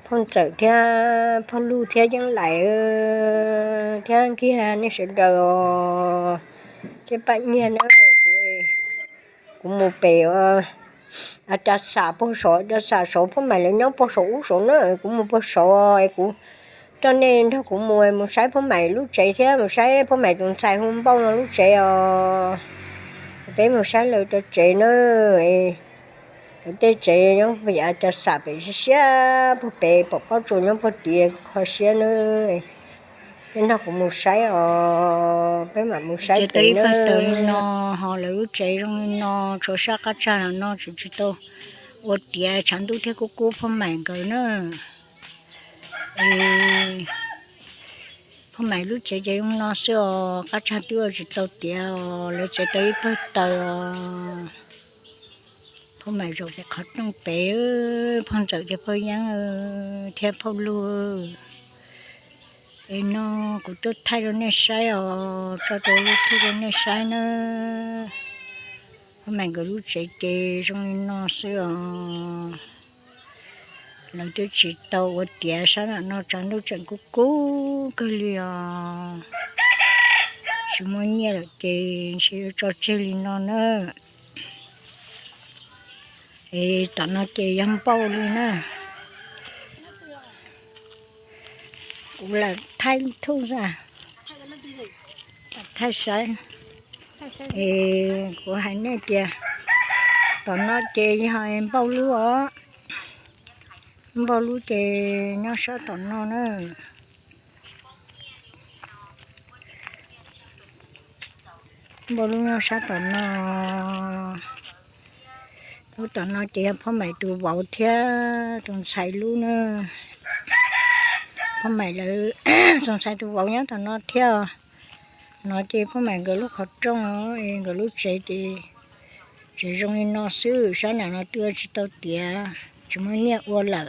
Phauj Ntxawm thiab Phauj Luj thiab Yeeb Laim thiab kiag nej sawv daws os, thiab Paj Nyiag na, kuv, kuv mus pem Cov Xam puag saud, Cov Xam saud, Phauj Maim lawv nyob puag saum ub saud na, kuv mus puag saud es kuv coj nej nrog kuv mus, mus saib Phauj Maim lub tsev thiab mus saib Phauj Maim tus ntxhais hu Npauj no lub tsev os. Peb mus saib lawv cov tsev na, lawv tej tsev nyob puag yav Cov Xam pem siab siab puag pem, pom pob tsuas nyob puag tid kho siab na. Peb nrog kuv mus saib os, peb mam mus saib tau ib pawg taws li no, ho lawv lub tsev zoo li no, tshuav sab qab tsag no tseem tsis tau ua tiav, tshav ntuj thiab kub kub Phauj Maim nkawd na. Phauj Maim lub tsev ces zoo no xwb os, qab tsag twb ua tsis tau tiav os, lawv tsev tau ib pawg taws os. Phauj Maim zaum pem qhov rooj pem, Phauj Ntxawm thiab Phauj Yeeb thiab Phauj Luj. Es no kuv tuaj thaij rau nej saib os, tso rau YouTube rau nej saib na. Phauj Maim nkawd lub tsev ces zoo li no xwb os. Lawv twb tsis tau ua tiav, sab nram no tshav ntuj tseem kub kub kawg li os. Tsis muaj nyiaj lawm ces ntshe yuav tso tseg li no na. Es tom no ces yog Npauj li na. Kuv lam thaij lub thuj xwb, thaij saib. Es kuv hais nej tias tom no ces yog Npauj lub os. Npauj lub ces nyob sab tom no na. Npauj lub nyob sab tom no. Lub tom no ces yog Phauj Maim tus vauv thiab tus ntxhais lub na. Phauj Maim lawv tus ntxhais tus vauv nyob tom no thiab. No ces Phauj Maim nkawd lub qhov rooj, nkawd lub tsev ces tsev zoo li no xwb, sab nram no twb ua tsis tau tiav, tsis muaj nyiaj ua lawm.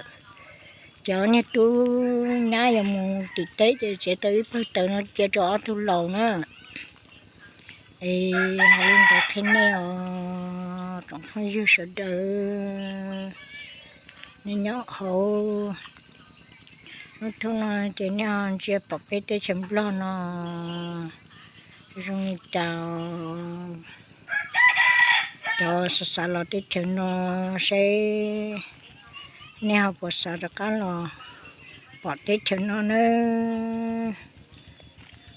Ces ob niag tub nyab yuav mus tim teb ces tsev tau ib pawg taws no cia rau ob tug laus na. Es hais li ntawd qhia nej os, tsoom phooj ywg sawv daws, nej nyob hauv lub thuj no ces nej ho ntsia pom peb teb chaws Nplog no zoo li cas. Cov xav xav los teb chaws no seb nej ho puas xav rov qab los pom teb chaws no nawb.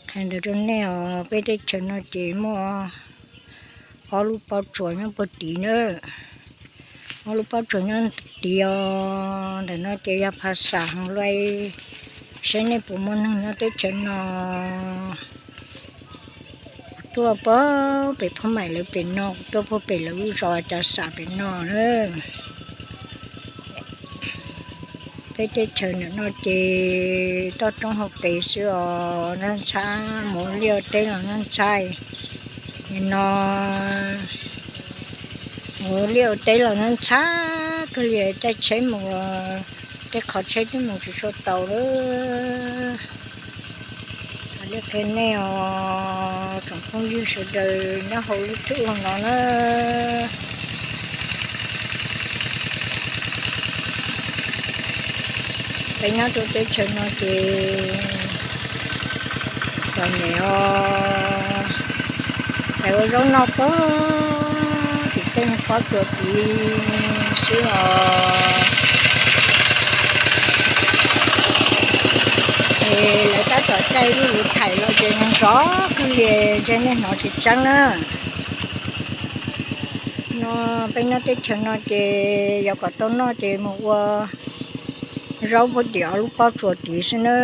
Qhia ntawd rau nej os, peb teb chaws no ces muaj ob lub pob tsuas nyob puag tid na. Ob lub pob tsuas nyob tid os, ntawm no ces yog Pha Xam Hoo Luaj, seb nej puas muaj neeg nyob teb chaws no. Kuv tuaj puag pem Phauj Maim lawv pem no, kuv tuaj puag pem lawv lub zos Cov Xam pem no na. Peb teb chaws ntawm no ces toj roob hauv pes xwb os, nab ntxhab mus ua liaj ua teb los nab ntxhab. Nim no mus ua liaj ua teb los nab ntxhab kawg li, caij tsheb mus, tej qhov tsheb twb mus tsis tshua tau lawm. Hais li qhia nej os, tsoom phooj ywg sawv daws nyob hauv lub thuj no na. Peb nyob rau teb chaws no ces txom nyem os, peb ua zaub noj puag tim tej pob tsuas tid xwb os. Es lawv tab tom caij lub luv thaim los ces nrov kawg li, ntshe nej hnov tsis tseeb na. No peb nyob teb chaws no ces yog kom tau noj ces mus ua zaub puag tim ob lub pob tsuas tid xwb na.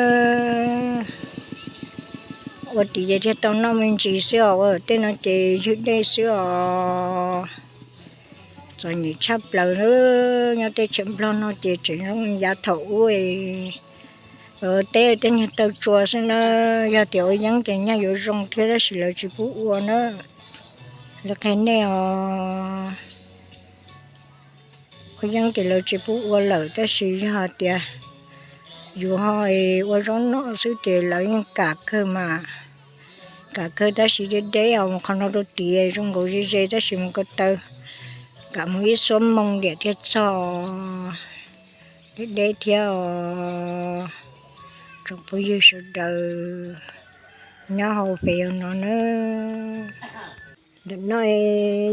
Ua tid ces thiaj tau noj me ntsis xwb os, ua tej no ces ywg dej xwb os. Txom nyem tshaj plaws na, nyob teb chaws Nplog no ces tseem zoo yav thaum ub es teb tej niag taw tsua xwb na. Yog tias ua yeeb ces nyaj yuav zoo thiab tab sis lawv tsis pub ua na. Lawv qhia nej os, ua yeeb ces lawv tsis pub ua lawm tab sis yog hais tias yus ho ua zaub noj xwb ces lawv yeej kam kawg mas, kam kawg tab sis deb deb os, mus qhov no rau tid zoo nkaus ze ze tab sis mus ko taw kam mus ib xuab moos diam thiaj txog. Deb thiab os, tsoom phooj ywg sawv daws nyob hauv fem no na. Ntawm no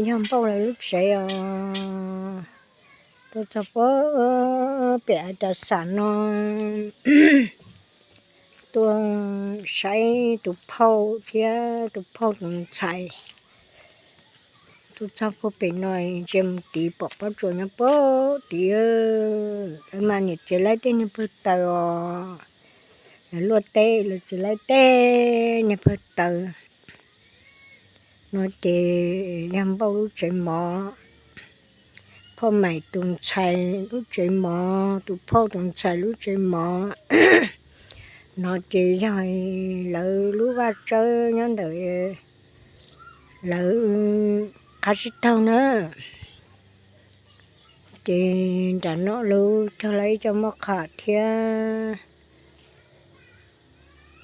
yog Npauj lawv lub tsev os. Tuaj txog puag pem a tas xam no, tuaj saib tus phauj thiab tus phauj tus ntxhais. Tuaj txog puag pem no, ntsia mus tid pom pob tsuas nyob puag tid. Lawv mas niam txiv laib tej niag pawg taws os, lawv luaj teb lawv txiv laib tej niag pawg taws. No ces yog Npauj lub tsev mov, phauj Maim tus ntxhais lub tsev mov, tus phauj tus ntxhais lub tsev mov. No ces yog lawv lub vaj tsawb nyob ntawm lawv qab tsib taug na. Ces nram no lawv cog lawv ib co moj qham thiab.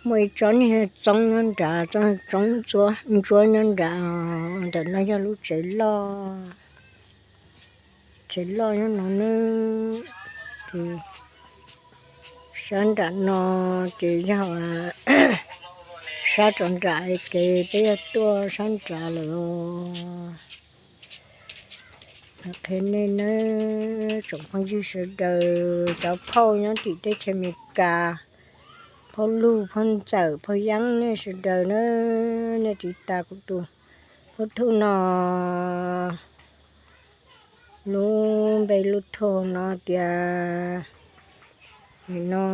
Muaj ib tsob niag txoob nyob nrad, tsob txoob ntsuab nyob nrad. Ntawm no yog lub tsev loj, tsev loj nyob no na. Ces sab nram no ces yog sab rov nram kev peb yog tuaj sab nrad lawm os. Qhia nej nawb tsoom phooj ywg sawv daws, cov phauj nyob tim teb chaws Amelikas, phauj Lug, phauj Ntxawm, phauj Yeeb, nej sawv daws na, nej tiv tas kuv tus lub thuj no. Lub npe lub thuj no tias, no,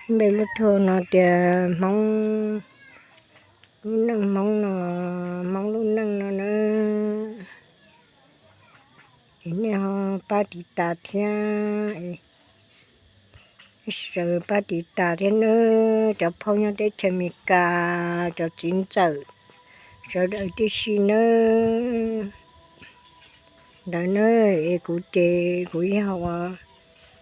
npe lub thuj no tias Hmoob, lub neej Hmoob no, Hmoob lub neej no na. Es nej ho pab tiv tas thiab, sawv pab tiv tas thiab nawb cov phauj nyob teb chaws Amelikas, cov txiv ntxawm sawv daws tib si nawb. Ntawd na, es kuv ces kuv yog ua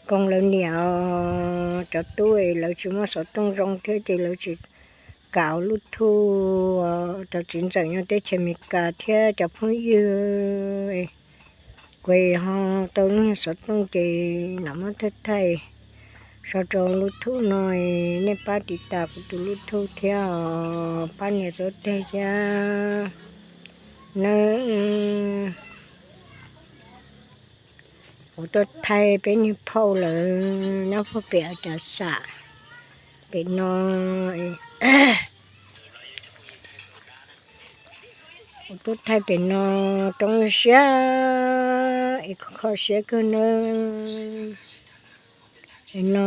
koog lawv niam os, cov tub es lawv tsis muaj xov tooj zoo thiab ces lawv tsis kam ua lub thuj. Cov txiv ntxawm nyob teb chaws Amelikas thiab cov phooj ywg, kuv ho tau lub niag xov tooj ces lam muab thaij thaij so rau lub thuj no, nej pab tiv tas kuv tus lub thuj thiab os, pab nias txuv teg thiab nawb. Kuv tuaj thaij peb niag phauj lawv nyob puag pem a tas xam pem no. Kuv tuaj thaij pem no roob siab es kho siab kawg nawb. Es no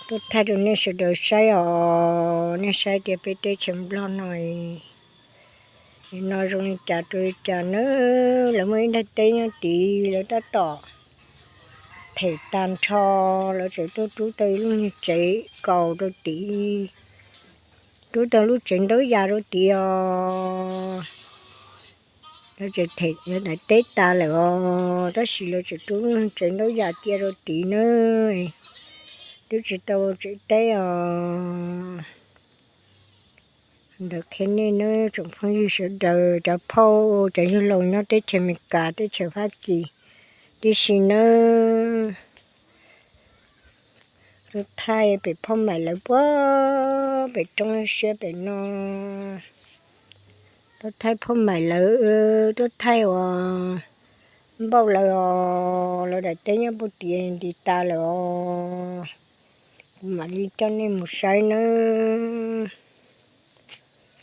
tuaj thaij rau nej sawv daws saib os, nej saib tias peb teb chaws Nplog no, es no zoo li cas rau li cas nawb. Lawv muaj ib nrag teb nyob tid, lawv tab tom them tag nrho, lawv tseem tuaj rub tau ib lub niag tsev kaus rau tid, rub tau lub tsev ntaub yas rau tid os. Lawv tseem them daim teb tas lawm os, tab sis lawv tseem rub lub niag tsev ntaub yas cia rau tid nawb. Twb tsis tau tsev teb os. Ntawd qhia nej nawb tsoom phooj ywg sawv daws, cov phauj cov yawg laus nyob teb chaws Amelikas teb chaws Fab Kis tib si nawb. Tuaj thaij pem phauj Maim lawv puag pem roob siab pem no. Tuaj thaij phauj Maim lawv, tuaj thaij uas Npauj lawv os, lawv daim teb nyob puag tid nti tas lawm os. Kuv mam li coj nej mus saib nawb,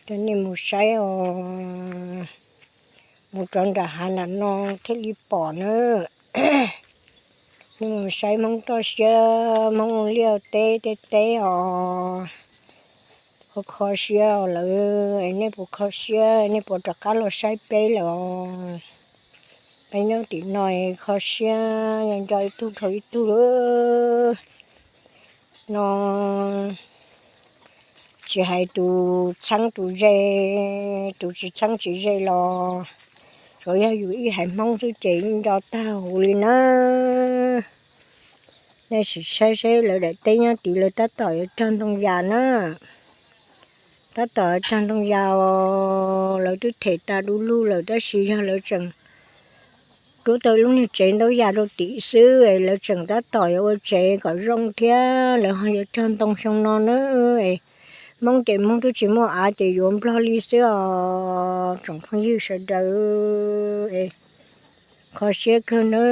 coj nej mus saib os. Mus rov nram hav nram no thiaj li pom nawb. Nej mus saib Hmoob toj siab, Hmoob liaj teb tej teb os. Kho kho siab os lawv, nej puas kho siab, nej puas rov qab los saib peb lawm os. Peb nyob tim no kho siab, nco ib tug dhau ib tug lawm. No tsis hais tus txheeb tus ze, tus tsis txheeb tsis ze los tsuas yog yus ib haiv Hmoob xwb ces yeej nco tag huv li na. Nej sim saib seb lawv daim teb nyob tid lawv tab tom yuav cog ntoo yas na. Tab tom yuav cog ntoo yas os, lawv twb them tas du lug lawm tab sis yog lawv tseem rub tau lub niag tsev ntaub yas rau tim xwb es lawv tseem tab tom yuav ua tsev kom zoo thiab lawv ho yuav cog ntoo xyoo no na. Hmoob ces Hmoob twb tsis muaj av ces yuav Nplog li xwb os tsoom phooj ywg sawv daws. Kho siab kawg na,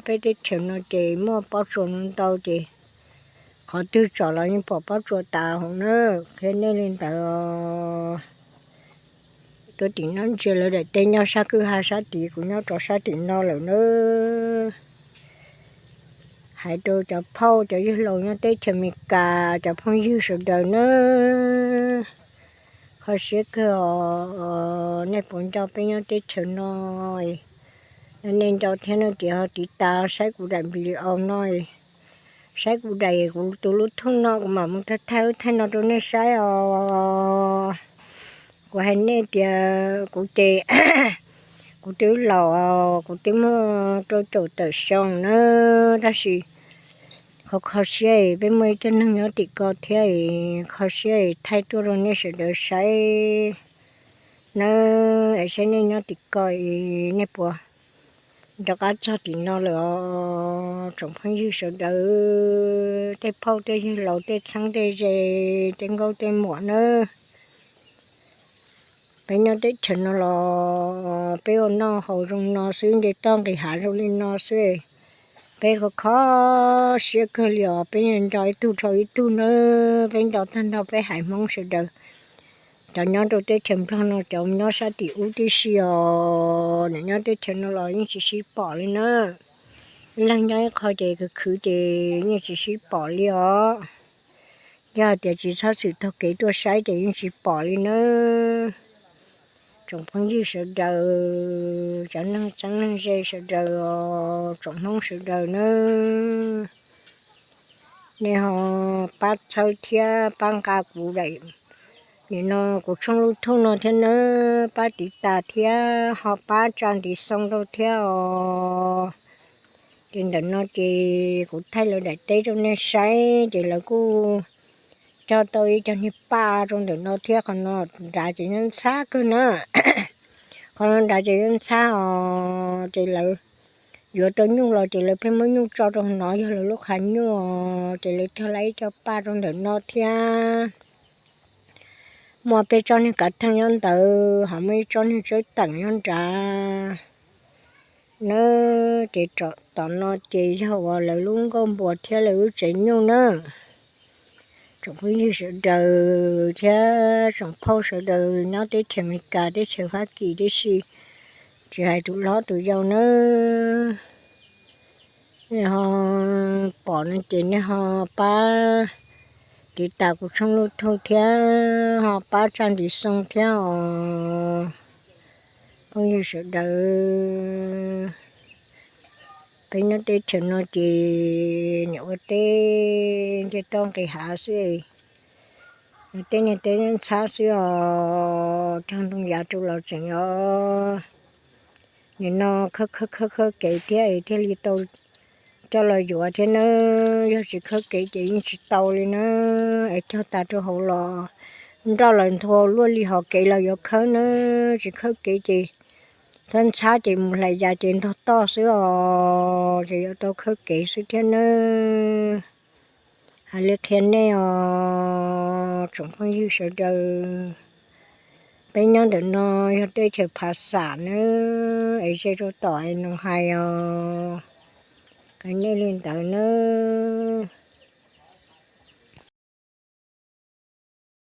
peb teb chaws no ces muaj pob tsuas no ntau ces qhov twg tsom los yeej pom pob tsuas tas hauv na. Qhia nej li ntawd. Tuaj tim no ntsia lawv daim teb nyob sab kwj ha sab tid, kuv nyob rau sab tim no lawm na. Hais rau cov phauj cov yawg laus nyob teb chaws Amelikas cov phooj ywg sawv daws na, kho siab kawg os. Nej puas nco peb nyob teb chaws no? Nej nco thiab no ces ho tiv tas saib kuv daim video no, saib kuv daim, kuv tus lub thuj no kuv mam mus thaij ub thaij no rau nej saib os. Kuv hais nej tias kuv ces kuv twb laus, kuv twb muaj rau caum tawm xyoo na, tab sis qhov kho siab peb muaj ib co neeg nyob tim ko thiab, kho siab thaij tuaj rau nej sawv daws saib nawb. Es saib nej nyob tim ko nej puas rov qab txog tim no lawm os tsoom phooj ywg sawv daws. Tej phauj tej yawg laus tej txheeb tej ze, tej nkauj tej muam nawb. Peb nyob teb chaws no los peb ua noj haus zoo no xwb, nce toj nqis hav zoo li no xwb. Peb kho kho siab kawg li os, peb nco ib tug dhau ib tug nawb, peb nco tag nrho peb haiv Hmoob sawv daws. Cov nyob rau teb chaws Nplog no cov nyob sab tim ub tib si os, nyob teb chaws no los yeej tsis sib pom li na. Leej nyob ib qho ces khwv khwv ces yeej tsis sib pom li os. Yog hais tias tsis txhob txwm taug kev tuaj saib ces yeej tsis pom li nawb. Tsoom phooj ywg sawv daws, cov neeg txheeb neeg ze sawv daws, tsoom Hmoob sawv daws nawb, nej ho pab txhawb thiab pab nqa kuv daim, nim no kuv tshooj lub thuj no thiab nawb, pab tiv tas thiab ho pab tsa ntiv xoo rau thiab os. Ces ntawm no ces kuv thaij lawv daim teb rau nej saib ces lawv kuj cog tau ib co niag paj rau ntawm no thiab, qhov no nrad ces nyob ntxhab kawg na. Qhov no nrad ces nyob ntxhab os, ces lawv yuav tau nyuj los ces lawv pheej muab nyuj tso rau no, yog lawv lub qhov nyuj os, ces lawv cog lawv ib co paj rau ntawm no thiab. Muaj peb tsob niag kav theej nyob ntawd, ho muaj ib tsob niag tsawb teem nyob nrad nawb. Ces tom no ces yog uas lawv lub nkuaj npua thiab lawv lub tsev nyuj nawb. Tsoom phooj ywg sawv daws thiab tsoom phauj sawv daws nyob teb chaws Amelikas teb chaws Fab Kis tib si, tsis hais tus hlob tus yau nawb. Nej ho pom no ces nej ho pab tiv tas kuv tshooj lub thuj thiab ho pab tsa ntiv xoo thiab os. Phooj ywg sawv daws, peb nyob teb chaws no ces niam ua teb nce toj nqis hav xwb, teb niag teb ntxhab xwb os, cog ntoo yav rau los tseem yog nim no khawb khawb khawb khawb kev thiab thiaj li tau coj los yuav thiab nawb. Yog tsis khawb kev ces yeej tsis tau li na. Es cog tas rau hauv los nroj los nthua luaj li, hos kev los yuav khawb na. Tsis khawb kev ces thawb ntxhab ces mus hlais yas ces ntog toj xwb os, ces yuav tau khawb kev xwb thiab nawb. Hais li qhia nej os tsoom phooj ywg sawv daws, peb nyob ntawm no yog teb chaws Phav Xam nawb, es ze rau tom es nws hais os, qhia nej li ntawd nawb.